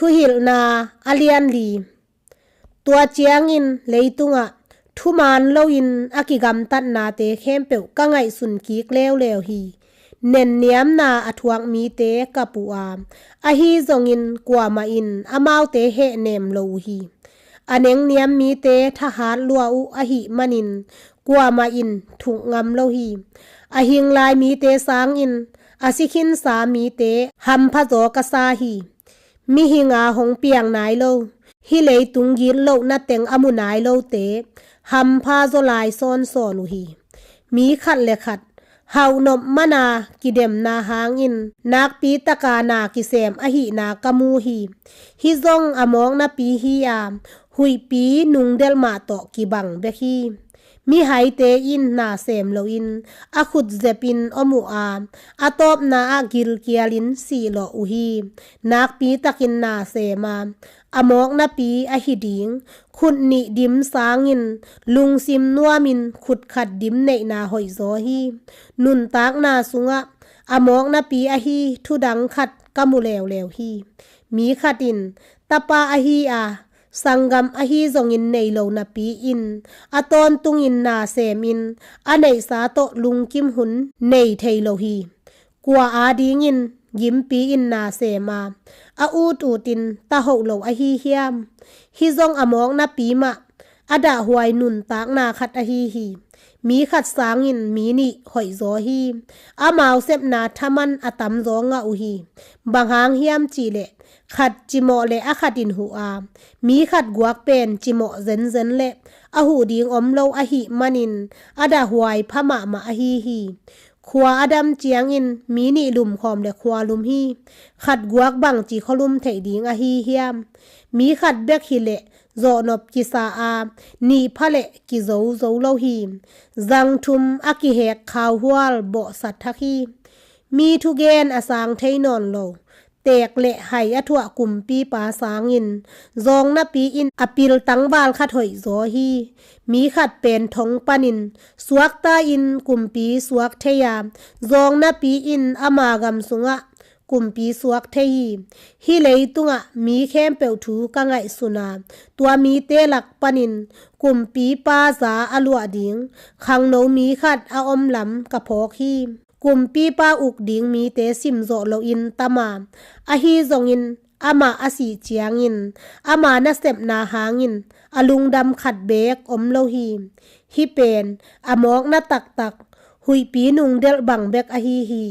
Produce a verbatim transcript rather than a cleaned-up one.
Thuhilhna a lianli. Tua ciangin leitungah thuman loin a kigamtatnate khempeuh ka ngaihsun kik leuleu hi. Nenniamna a thuak mite ka pu a, ahi zongin kuamah in amaute hehnem lo uh hi. A nengniam mite thahat lua uh ahih manin kuamah in thuk ngam lo hi. A hing lai mite sangin a si khinsa mite hampha zaw ka sa hi. Mihing a hong piang nai lo, hih leitung gitlohna teng a mu nai lote hampha zaw lai sawnsawn uh hi. Mi khat le khat hauhnop mana kidemna hangin nakpi taka na kisem ahihna ka mu hi. Hih zong a mawknapi hi a, huihpi nungdelh mah tawh kibang bek hi. Mihaite in na sem loin a khut zepin om uh a, a tawpna ah gilkialin sihlawh uh hi. Nakpi takin na sem a, a mawknapi ahi ding khut nih dim sangin lungsim nuamin khut khat dim neihna hoihzaw hi. Nuntakna sungah a mawknapi ahi thudang khat ka mu leuleu hi. Mi khat in tapa ahi a, sanggam ahi zongin nei lo napi-in a tawntungin na semin a neihsa tawh lungkim hun nei thei lo hi. Kua adingin gimpi-in na sem a, a ututin tahoh lo ahi hiam? Hih zong a mawknapi mah a dahhuai nuntakna khat ahi hi. Mi khat sangin mi nih hoihzaw hi. Amau sepna thaman a tamzaw ngah uh hi. Bang hang hiam cihleh khat cimawh le a khat in huh a, mi khat guak pen cimawh zenzen le a huh ding om lo ahih manin a dahhuai pha mahmah ahi hi. Khua a dam ciangin mi nih lumkhawm le khua lum hi. Khat guak bangci khualum theih ding ahi hiam? Mi khat bek hileh zawhnop kisa a, nih pha le kizo zo lo hi. Zang thum a kihek khauhual bawhsa thak hi. Mi thugen a sang thei nawn lo, teek le hai a thuah kumpipa sangin zawng napi-in a pil tangval khat hoihzaw hi. Mi khat pen thong panin suakta-in kumpi suak thei a, zawng napi-in ama gam sungah kumpi suak thei hi. Hih leitungah mi khempeuh thu ka ngaihsun a, tua mite lak panin kumpipa za a luah ding khangno mi khat a om lam ka phawk hi. Kumpipa uk ding mite simzawh loin tam a, ahi zongin amah a sih ciangin ama nasepna hangin a lungdam khat beek om lo hi. Hih pen a mawkna taktak huihpi nungdelh bang bek ahi hi.